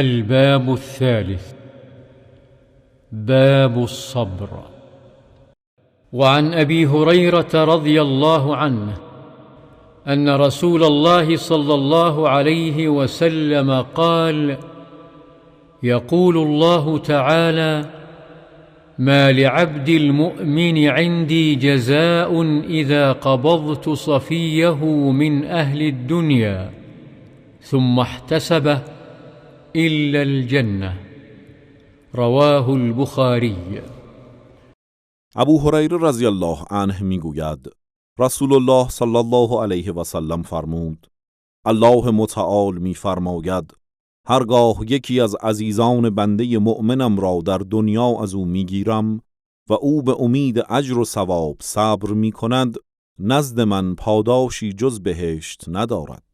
الباب الثالث: باب الصبر. وعن ابي هريره رضي الله عنه ان رسول الله صلى الله عليه وسلم قال: يقول الله تعالى: ما لعبد المؤمن عندي جزاء اذا قبضت صفيه من اهل الدنيا ثم احتسبه الا الجنه. رواه البخاری. ابو هریره رضی الله عنه میگوید: رسول الله صلی الله علیه و سلم فرمود: الله متعال میفرماید هرگاه یکی از عزیزان بنده مؤمنم را در دنیا از او میگیرم و او به امید اجر و ثواب صبر میکند، نزد من پاداشی جز بهشت ندارد.